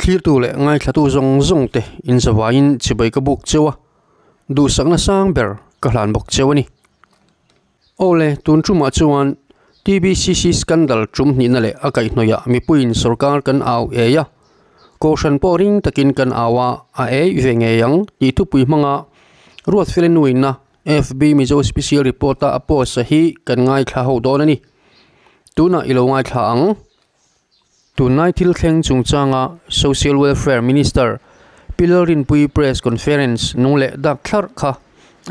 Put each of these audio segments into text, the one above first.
Thlirtu leh ngaithlatu zawng zawng te inzavaiin chibai ka buk cheu a, duhsakna sang ber ka hlan bawk cheu a ni. Awle, tun tumah chuan TBCC scandal tum hnihna leh a kaihhnawihah mipuiin sorkar kan au ei a, kohhran pawh ring takin kan au a, a ei ve ngei ang tih thupui hmanga Ruatfela nuinna FB Mizo Special Report-a a post-a hi kan ngaithla ho dawn a ni. Tunah i lo ngaithla ang. Tunlai thil thleng chungchanga Social Welfare Minister Pi Lalrinpuii Press Conference nung leh dak thlarh kha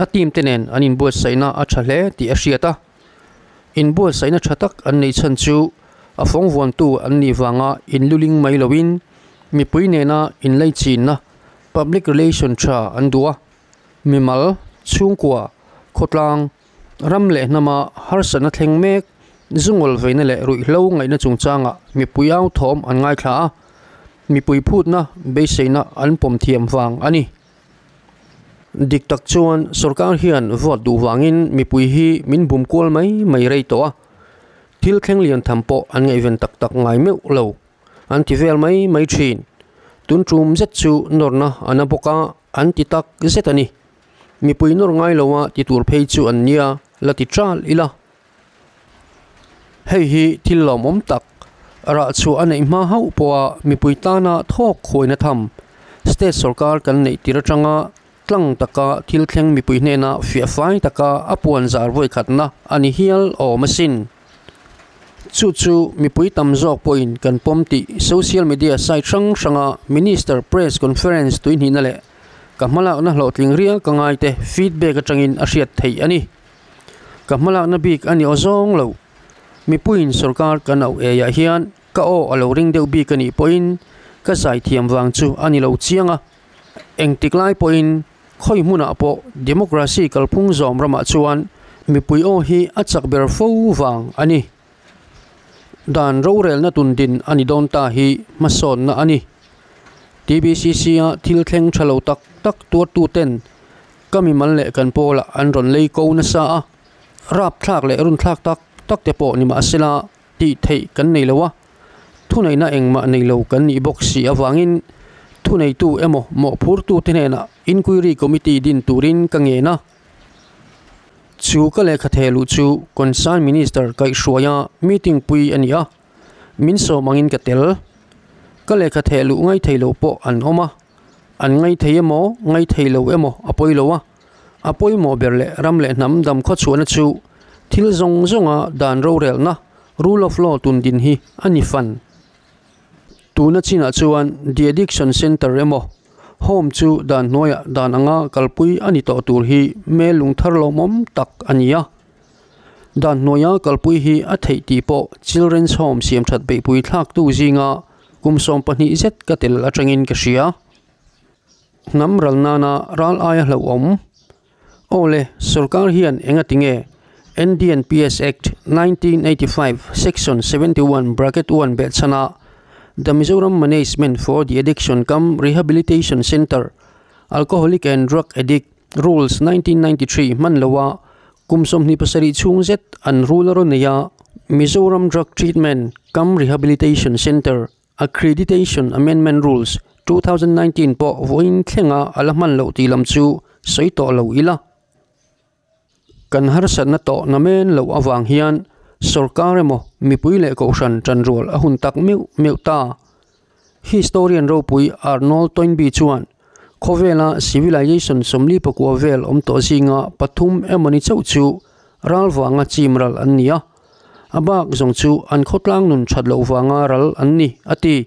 a team te nen an inbuatsaihna a tha hle tih a hriat a. Inbuatsaihna tha tak an neih chhan chu a fawng vuantu an nih vanga inluling mai loin mipui nena inlaichinna, public relation, tha an duh a. Mimal, chhungkua, khawtlang, Ram leh hnama harsatna thleng mek, zungawl veina leh ruihhlo ngaihna chungchangah mipui au thawm an ngaithla a, mipui phutna beiseina an pawm thiam vang a ni. Dik tak chuan sorkar hian vote duh vangin mipui hi min bum kual mai mai rei tawh a, thil thleng lian tham pawh an ngaihven tak tak ngai meuh lo, an ti vel mai mai thin. Tun tum zet chu nawrna a na bawk a, an ti tak zet a ni. Mipui nawr ngai lo a ti tur phei chu an nia la ti ṭal ila. Hei hi thil lawmawm tak, rah chhuah a neih hma hauh pawha mipui tana thawk khuaina tham state sorkar kan neih tir atanga tlang taka thil thleng mipui hnena fiah fai taka a puan zar vawikhatna a ni hial awm asin. Chu chu mipui tam zawk pawhin kan pawm tih social media site hrang hranga minister press conference tuihnihna leh Ka hmalakna hlawhtling rial ka ngai te feedback atangin a hriat theih a ni. Ka hmalakna bik a ni aw zawng lo. Mipuiin sorkar kan auh eiah hian ka aw a lo ring deuh bik a nih pawhin ka zai thiam vang chu a ni lo chiang a. Engtik lai pawhin khawi hmunah pawh democracy kalphung zawm ramah chuan mipui aw hi a chak ber fo vang a ni. Dan rorelna tundin a ni dawn ta hi hmasawnna a ni. TBCC-a thil thleng tha lo tak tak tuartuten ka mimal leh kan pawlah an rawn lei ko nasa a, rapthlak leh runthlak tak tak te pawh ni mahsela tih theih kan nei lo a, thuneihna engmah nei lo kan nih bawk si avangin thuneitu emaw mawhphurtute hnenah Inquiry Committee din turin ka ngen a. Chu ka lehkha theh luh chu Concern Minister kaihhruaia meeting pui a ni a, min sawm angin ka tel. Ka lehkha theh luh ngaithei lo pawh an awm a, an ngaithei emaw ngaithei lo emaw a pawi lo a, a pawimawh ber leh ram leh hnam dam khawchhuahna chu thil zawng zawnga dan rorelna, rule of law, tun din hi a ni fan. Tuna chinah chuan The Addiction Centre emaw Home chu dan hnuaiah dan anga kalpui a ni tawh tur hi hmel lungthar lawmawm tak a ni a. Dan hnuaia kalpui hi a theih tih pawh Children's Home siamthat beihpui thlaktu zinga kum 12 zet ka tel atangin ka hria. Hnam ral nana ral aia hlauhawm. Awle, sorkar hian enga tinge NDNPS Act 1985 Section 71 bracket 1 behchhana The Mizoram Management for the Addiction cum Rehabilitation Centre, Alcoholic and Drug Addict, Rules 1993 hman loa kum 27 chhung zet an rul a rawn nei a, Mizoram Drug Treatment cum Rehabilitation Centre, Accreditation Amendment Rules, 2019 pawh vawiin thlenga a la hman loh tih lam chu sawi tawh lo ila. Kan harsatna tawh na men loh avang hian sorkar emaw mipui leh kohhran tanrual a hun tak meuh meuh ta. Historian ropui Arnold Toynbee chuan khawvela civilization 49 vel awm tawh zinga pathum emawni chauh chu ral vanga chim ral an ni a. A bak zawng chu an khawtlang nun that loh vanga ral an ni, a ti.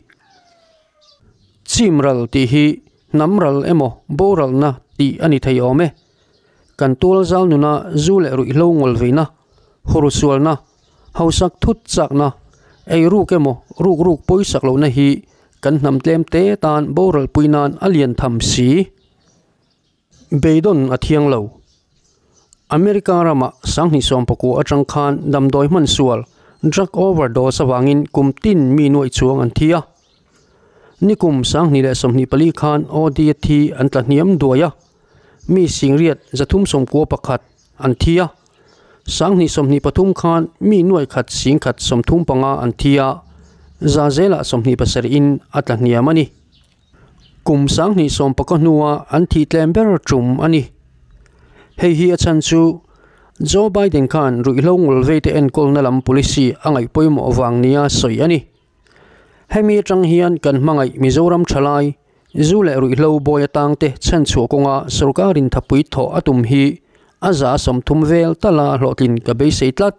Chim ral tih hi hnam ral emaw boralna tih a ni thei awm e. Kan tual zal nuna zu leh ruihhlo ngawl veina, hursualna, hausak thut chakna, ei ruk emaw ruk ruk pawisak lohna hi kan hnam tlem te tan boral pui nan a lian tham si. Beidawn a thiang lo. America ramah 2019 atang khan damdawi hman sual, drug overdose, avangin kum tin mi nuaih chuang an thi a. Nikum 2024 khan OD a thi an tla hniam duai a, mi singriat 391 an thi a. 2023 khan mi nuaih khat singkhat 35 an thi a, za zelah 27 in a tla hniam a ni. Kum 2019 hnua an thih tlem ber tum a ni. Hei hi a chhan chu Joe Biden khan ruihhlo ngawlveite enkawlna lam policy a ngaih pawimawh vang nia sawi a ni. Hemi atang hian kan hmangaih Mizoram thalai, zu leh ruihhlo bawi atangte chhanchhuah kawnga sorkarin thapui thawh a tum hi a 30% vel tala hlawhtlin ka beisei tlat.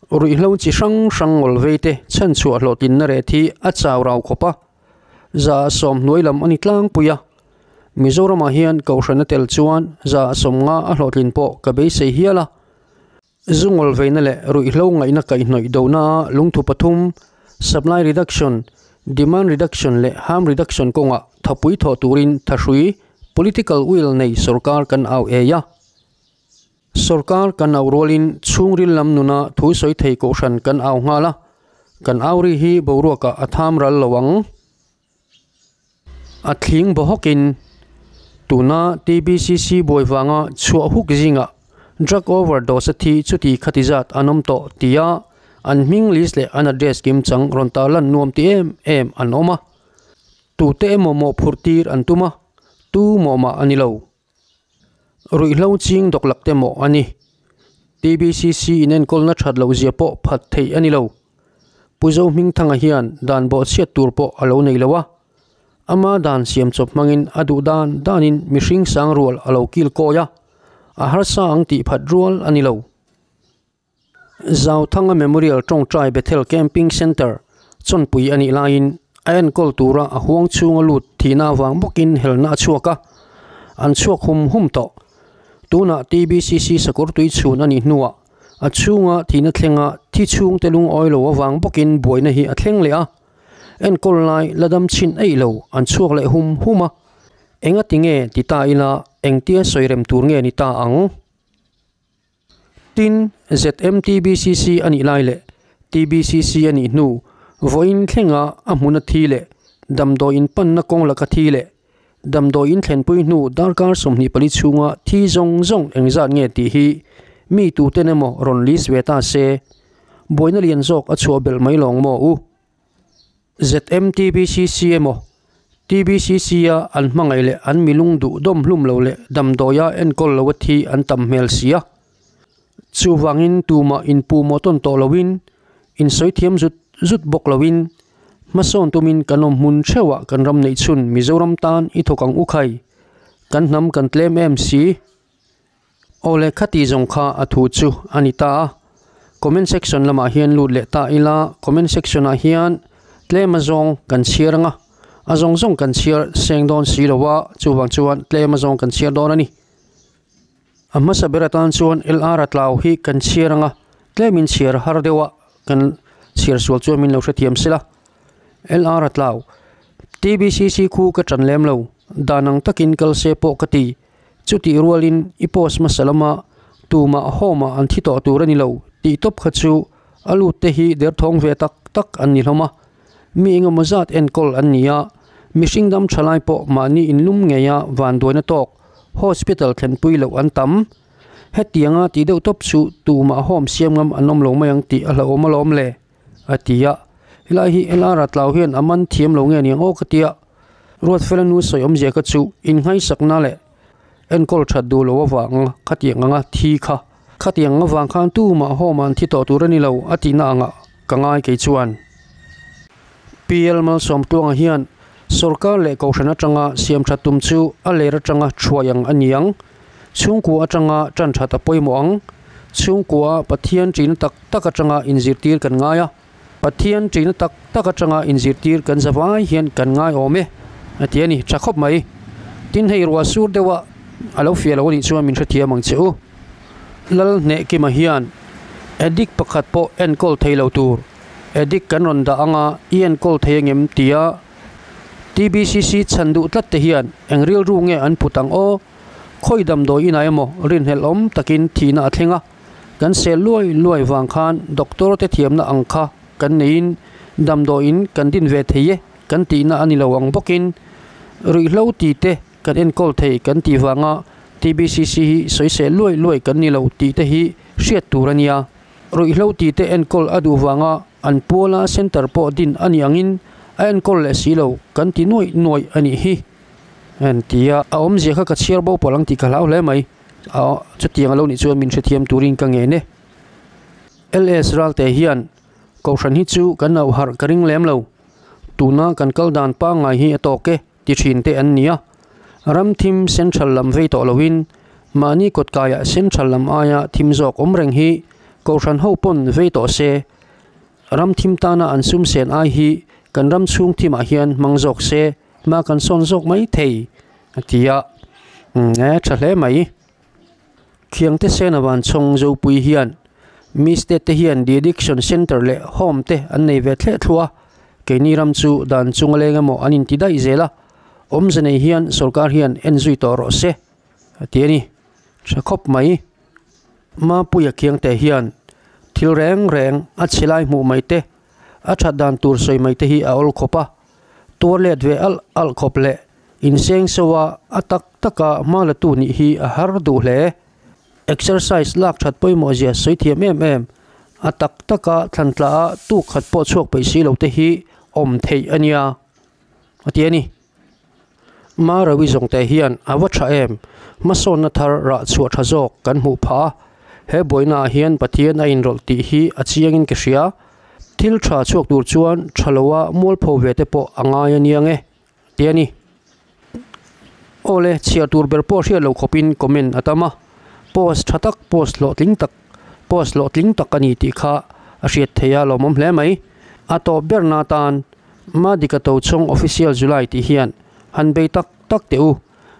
Ruihhlo chi hrang hrang ngawlveite chhanchhuah hlawhtlinna reh thi a chau rau khawp a, 10% hnuai lam a ni tlangpui a. Mizoramah hian Kohhrana tel chuan 50% a hlawhtlin pawh ka beisei hial a. Zu ngawlveina leh ruihhlo ngaihna kaihhnawih dona lungthu pathum, supply reduction, demand reduction leh harm reduction kawnga thapui thawh turin thahrui, political will, nei sorkar kan au ei a. Sorkar kan au rualin chhungril lam nuna thu sawi thei kohhran kan au nghal a, kan au ri hi boruakah a tham ral lo ang. A thling bawhawkin tuna TBCC buai vanga chhuah huk zingah drug overdose a thi chuti khati zat an awm tawh tia an hming list leh an address kim chang rawn tarlan nuam ti em em an awm a. Tute emaw mawhphurh tir an tum a, tu mawh mah a ni lo. Ruihhlo ching dawklak te mawh a ni. TBCC inenkawlna that loh zia pawh phat theih a ni lo. Pu Zohmingthanga hian dan bawhchhiat tur pawh a lo nei lo a. Ama dan siam chawp hmangin a duh dan danin mihring sang rual a lo kil kawi a, a harsa ang tih phat rual a ni lo. Zauthanga Memorial Tawngtai Bethel Camping Centre chawnpui a nih laiin a enkawl tura a huang chhunga lut thihna avang bawkin helna a chhuak a, an chhuak hum hum tawh. Tunah TBCC sakawr tui chhun a nih hnuah a chhunga thihna thlenga thi chhungte lungawi lo avang bawkin buaina hi a thleng leh a, enkawl lai la dam chhin eih lo an chhuak leh hum hum a. Engati nge ti ta ila engtia sawi rem tur nge ni ta ang? Tin, ZMTBCC a nih lai leh TBCC a nih hnu vawiin thlenga a hmuna thi leh damdawi in panna kawng laka thi leh damdawi in thlenpui hnu darkar 24 chhunga thi zawng zawng engzat nge tih hi mi tuten emaw rawn list ve ta se, buaina lian zawk a chhuah belh mai lawng maw u? ZMTBCC emaw TBCC a an hmangaih leh an milung duh dawm hlum lo leh damdawia enkawl lo a thi an tam hmel si a. Chuvangin tumah inpu maw tawn tawh loin, insawi thiam zut zut bawk loin, hmasawn tumin kan awm hmun theuhah kan ram neih chhun Mizoram tan i thawk ang u khai. Kan hnam kan tlem em si. Awle khati zawng kha a thu chu a ni ta a, comment section lamah hian lut leh ta ila, comment section ah hian tlem a zawng kan chhiar anga, a zawng zawng kan chhiar seng dawn si lo a, chuvang chuan tlem a zawng kan chhiar dawn a ni. A hmasa ber atan chuan LR a tlau hi kan chhiar anga, tlemin chhiar har deuh a kan chhiar sual chuan min lo hrethiam sela. LR a tlau, TBCC khu ka tan lem lo, dan ang takin kal se pawh ka ti. Chutih rualin i post hmasa lama tumah home ah an thi tawh tur a ni lo tih tawp kha chu a lut te hi derthawng ve tak tak an ni hlawm a. Mi engemaw zat enkawl an ni a, mihring dam tha lai pawh mahni inlum ngeia vanduaina tawk hospital thlenpui loh an tam. Hetianga tih deuh tawp chu tumah home siam ngam an awm lo mai ang tih a hlauhawm alawm le. A ti a, helai hi LR a tlau hian a man thiam lo nge niang aw ka ti a, Ruatfela nu sawi awmzia kha chu innghaisakna leh enkawl that duh loh avanga khatiang anga thi kha khatiang avang khan tumah home ah an thi tawh tur a ni lo a tihna angah ka ngai kei chuan. PL Malsawmtluanga hian sorkar leh kohhran atanga siam that tum chu a ler atanga thuai ang a ni ang. Chhungkua atanga tan that a pawimawh ang. Chhungkua Pathian ṭihna tak tak atanga inzirtir kan ngai a, Pathian ṭihna tak tak atanga inzirtir kan zavai hian kan ngai awm e, a ti a ni. Tha khawp mai. Tin, hei ruah sur deuha a lo fiah lo a nih chuan min hrethiam ang che u. Lal Hnehkima hian addict pakhat pawh enkawl thei lo tur addict kan rawn dah anga i enkawl thei angem tia TBCC chhan duh tlat te hian eng rilru nge an put ang aw? Khawi damdawi inah emaw rinhlelh awm takin thihna a thleng a, kan sel luai luai vang khan doctor te thiamna ang kha kan neiin damdawiin kan din ve thei e kan tihna a ni lo ang bawkin ruihhlo ti te kan enkawl thei kan tih vanga TBCC hi sawisel luai luai kan ni lo tih te hi hriat tur a nia. Ruihhlo ti te enkawl a duh vanga an puala center pawh din a ni angin a enkawl leh si lo kan ti nuaih nuaih a nih hi an ti a, a awmzia kha ka chhiar bo palh ang tih ka hlau hle mai, a chutiang a lo nih chuan min hrethiam turin ka ngen e. LS Ralte hian Kohhran hi chu kan auh harh ka ring lem lo, tuna kan kal dan pangngai hi a tawk e ti thin te an ni a, ram thim central lam vei tawh loin mahni kawt kaiah central lam aia thim zawk awm reng hi Kohhran ho pawn vei tawh se, ram thim tana an sum sen ai hi kan ram chhung thimah hian hmang zawk se hma kan sawn zawk mai thei a ti a, umm e tha hle mai. Khiangte Sena Vanchhawng Zopui hian mi state te hian de addiction centre leh home te an nei ve thleh thluah a, keini ram chu dan chunga leng emaw an inti daih zel a, awmze nei hian sorkar hian en zui tawh rawh se a ti a ni. Tha khawp mai. Mapuia Khiangte hian thil reng reng a chhe lai hmuh mai te, a that dan tur sawi mai te hi a awl khawp a, tuar let ve alh alh khawp leh Inseng so a, a tak taka hma la tu nih hi a har duh hle. Exercise lak that pawimawh zia sawi thiam em em, a tak taka thlan tla a tuk khat pawh chhuak peih si lo te hi awm theih a nia, a ti a ni. Marawi zawngte hian a va tha em, hmasawnna thar rah chhuah tha zawk kan hmuh phah a, he buaina ah hian Pathian a inrawlh tih hi a chiangin ka hria. Thil tha chhuak tur chuan tha loa mualpho ve te pawh a ngai a nia nge. Ti a ni. Awle, chhiar tur ber pawh hriat loh khawpin comment a tam a, post tha tak, post hlawhtling tak, post hlawhtling tak a ni tih kha a hriat theih a lawmawm hle mai. A tawp berna atan Madika Tochhawng Official July tih hian han bei tak tak teh u.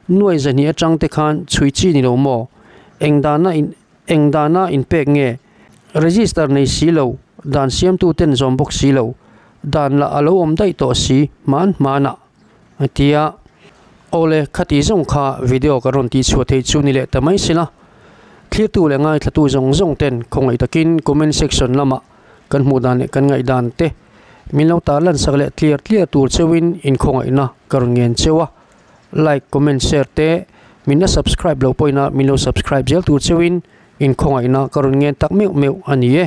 Nuai zahnih atang te khan chhui chi ni lo maw? Eng dana in eng dana inpek nge? Register nei si lo, dan siamtu ten zawm bawk si lo, dan lah a lo awm daih tawh si hman hmanah a ti a. Awle, khati zawng kha video ka rawn tihchhuah theih chu ni leh ta mai sela, thlirtu leh ngaithlatu zawng zawng ten khawngaih takin comment section lamah kan hmuh dan leh kan ngaihdan te min lo tarlan sak leh tliar tliar tur cheuhin inkhawngaihna ka rawn ngen cheu a. Like, comment, share te min la subscribe lo pawhin a min lo subscribe zel tur cheuhin inkhawngaihna ka rawn ngen tak meuh meuh a ni e.